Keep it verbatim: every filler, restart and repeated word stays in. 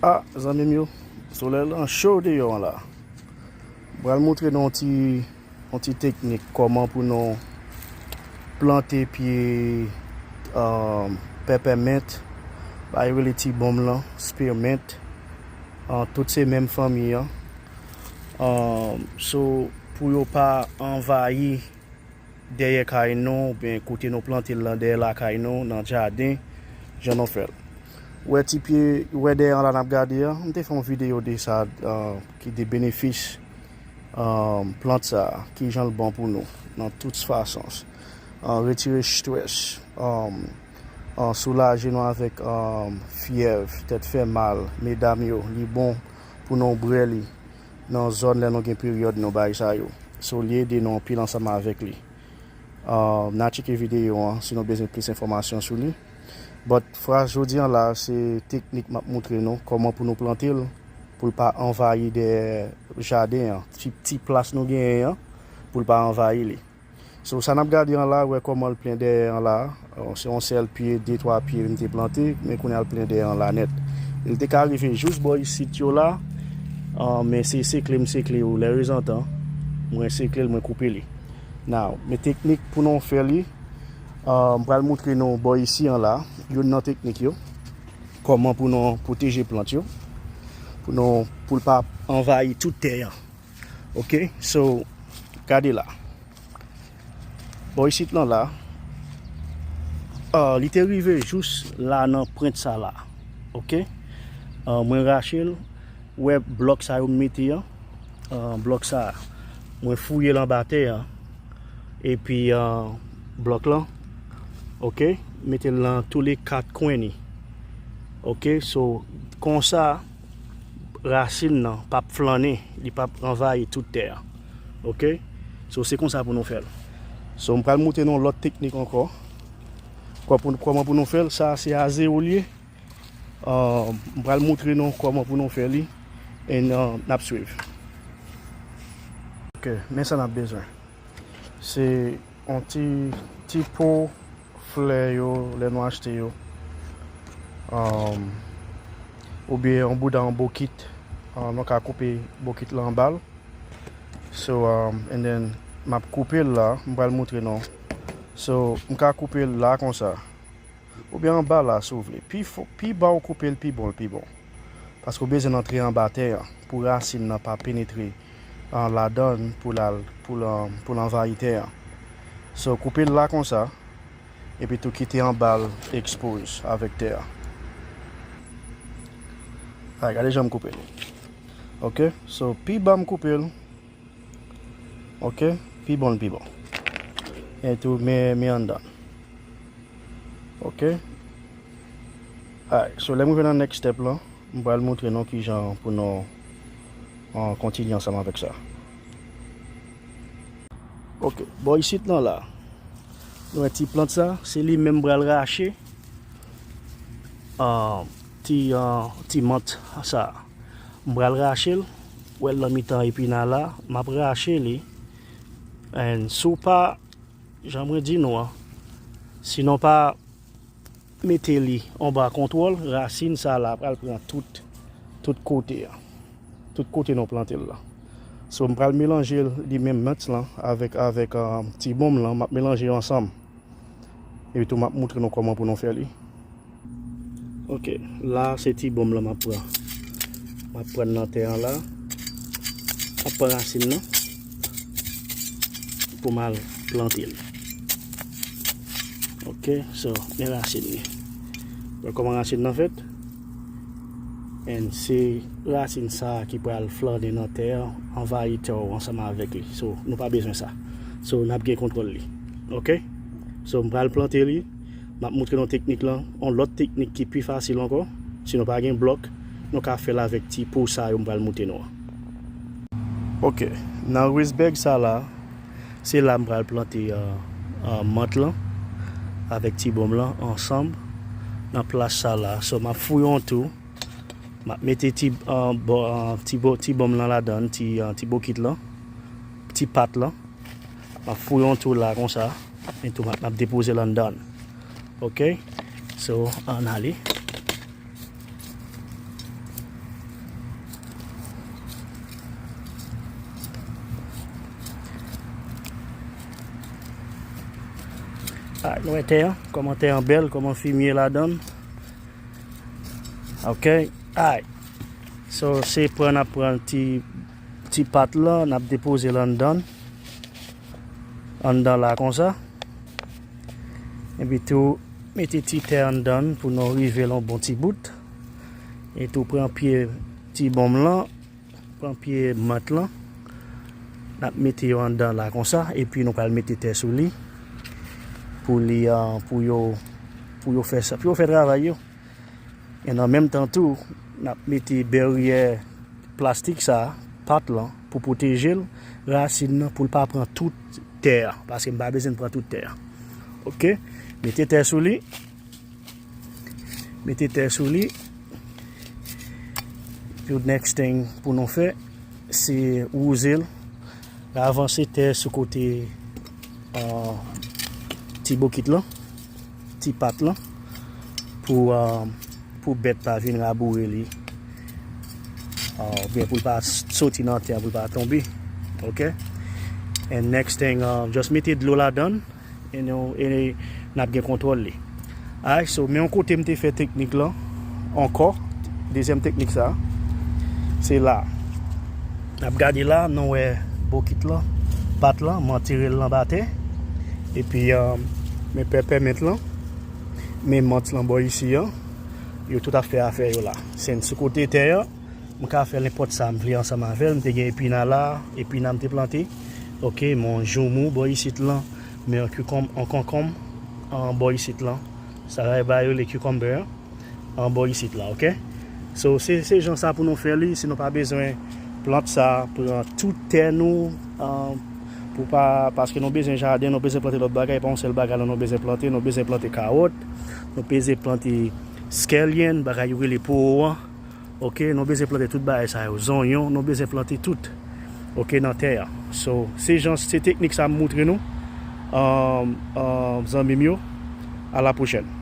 Ah, zanmi m yo, solèy lan cho deyò an la. M pral montre nou yon ti, yon ti teknik kòman pou nou plante pye, um, peppermint, ba yo rele ti bonm lan, spearmint, uh, tout se menm fanmi an. Um, so, pou yo pa anvayi dèyè kay nou, oubyen kote nou plante l lan dèyè lakay nou, nan jaden, jan nou fè l. Wè ti pye, wè dèyè an la n ap gade an, m te fè yon videyo de sa, uh, ki de benefis, um, plant sa, kijan l bon pou nou, nan tout fason. Uh, retire strès, um, uh, soulaje nou avèk, um, fyèv, tèt fè mal, medam yo, li bon pou nou bwè li nan zòn lè nou gen peryòd nou bay sa yo. So, li ede nou anpil ansanm avèk li. Uh, n a tcheke videyo an si nou bezwen plis enfòmasyon sou li. But, fraz jodi an la, se teknik m ap montre nou, kòman pou nou plante l, pou l pa anvayi dèyè jaden an, ti, ti plas nou genyen an, pou l pa anvayi li. So, sa n ap gade an la, wè kòman l plen dèyè an la. Uh, se yon sèl pye, de, twa pye m te plante, men kounye a l plen dèyè an la nèt. Li te ka rive jous bò isit yo la, uh, men se sekle m sekle yo, lè rezantan, mwen sekle l, mwen koupe li. Now, men teknik pou nou fè li, uh, m pral montre nou bò isi an la, youn nan teknik yo, kòman pou nou pwoteje plant yo, pou nou, pou l pa anvayi tout tè an. Ok, so, gade la. Bò isit lan la, ah, li te rive jous la nan pwent sa la. Ok? Ah, mwen rache l, wè blòk sa yo m mete an, ah, blòk sa, mwen fouye l anba tè an, epi, ah, blòk lan, ok, mete l nan tou le kat kwen li. Ok, so, konsa, rasin nan p ap flannen, li p ap anvayi tout tè a. Ok? So, se konsa pou nou fè l. So, m pral montre nou lòt teknik ankò. Kò-, pou, kòman pou nou fè l, sa se azeo l ye. Ah, m pral montre nou kòman pou nou fè li. And, ah, n ap swiv. Ok, men sa n ap bezwen. Se yon ti, ti po flè yo, lè nou achte yo. Um, oubyen yon bouda yon bokit. Uh, nou ka koupe bokit lan anba l. So, um, and then, m ap koupe l la, m pral montre nou. So, m ka koupe l la konsa. Oubyen anba la, si w vle. Pi fo, pi ba w koupe l, pi bon l, pi bon. Paske w bezwen l antre anba tè an, pou rasin nan pa penetre, ah, ladann, pou l al, pou l, pou l anvayi tè an. So, koupe l la konsa, epi tou kite anba l ekspoze avèk tè a. Ay, gade jan m koupe l. Ok? So, pi ba m koupe l. Ok? Pi bon l pi bon. E tou, men, men anndan. Ok? Alright, so lè m rive nan next step lan, m pral montre nou kijan pou nou, ah, kontinye ansanm avèk sa. Ok, bò isit lan la, nou wè ti plant sa, se li menm m pral rache, ah, ti, ah, ti mant sa. M pral rache l, wè l nan mitan epina la, m ap rache li. And si w pa, jan mwen di nou an, si nou pa mete li anba kontwòl, rasin sa la pral pran tout, tout kote a. Tout kote nou plante l la. So, m pral melanje li menm mant lan avèk, avèk, ah, ti bonm lan, m ap melanje yo ansanm. Epi tou, m ap montre nou kòman pou nou fè li. Ok, la se ti bonm lan m ap pran. M ap pran nan tè an la. M ap pran rasin nan pou m al plante l. Ok, so, men rasin li. Wè kòman rasin nan fèt? And se rasin sa a ki pral flannen nan tè an, anvayi tè w ansanm avèk li. So, nou pa bezwen sa. So, n ap gen kontwòl li. Ok? So, m pral plante li. M ap montre nou teknik lan. Yon lòt teknik ki pi fasil ankò. Si nou pa gen blòk, nou ka fè l avèk ti po sa yo m pral montre nou an. Ok. Nan raised bed sa la, se la m pral plante, ah, ah, mant lan avèk ti bonm lan ansanm nan plas sa la. So, m ap fouye yon tou. M ap mete ti, ah, bo-, ah, ti bo-, ti bonm lan ladan, ti, ah, ti bokit lan, ti pat lan. M ap fouye yon tou la konsa. Men tou, m ap, m ap depoze l anndan. Ok? So, ann ale. Alright, nou wè tè an, kòman tè an bèl, kòman fimye ladan l. Ok. Alright. So, se pran n ap pran ti, ti pat lan, n ap depoze l anndan. Anndan la konsa. Epi tou, mete ti tè anndan pou nou rive l yon bon ti bout. E tou pran pye ti bonm lan, pran pye mant lan. N ap mete yo anndan la konsa, epi nou pral mete tè sou li. Pou li, ah, pou yo, pou yo fè sa, pou yo fè travay yo. E nan menm tan tou, n ap mete bèryè plastik sa, pat lan, pou pwoteje l, rasin nan, pou l pa pran tout tè a, paske m pa bezwen pran tout tè a. Ok, mete tè sou li. Mete tè sou li. Pou next thing pou nou fè, se wouze l. Avanse tè sou kote, ah, ti bokit lan, ti pat lan, pou, ah, pou bèt pa vin raboure li. Ah, oubyen pou l pa soti nan tè a, pou l pa tonbe. Ok? And next thing, ah, just mete dlo ladan l, e nou, e n ap gen kontwòl li. Alright, so, men yon kote m te fè teknik lan ankò, dezyèm teknik sa, se la. N ap gade la, nou wè bokit lan, pat lan, m antere l anba tè. Epi, ah, men pèpèmint lan, men mant lan bò isi an, yo tout ap fè afè yo la. Se sou kote tè an, m ka fè nenpòt sa m vle ansanm avè l. M te gen epina la, epina m te plante. Ok, men yon joumou bò isit lan, men yon kikonm, yon konkonm an bò isit lan. Sa va ba yo le cucumber an bò isit la, ok? So, se, se jan sa pou nou fè li, si nou pa bezwen plant sa, pran tout tè nou, ah, pou pa, paske nou bezwen jaden, nou bezwen plante lòt bagay, pa yon sèl bagay la nou bezwen plante, nou bezwen plante kawòt, nou bezwen plante scallion, bagay yo rele powo an, ok? Nou bezwen plante tout bagay sa yo, zonyon, nou bezwen plante tout, ok, nan tè a. So, se jan, se teknik sa m moutre nou, ah, ah, zanmi m yo, a la pwochèn.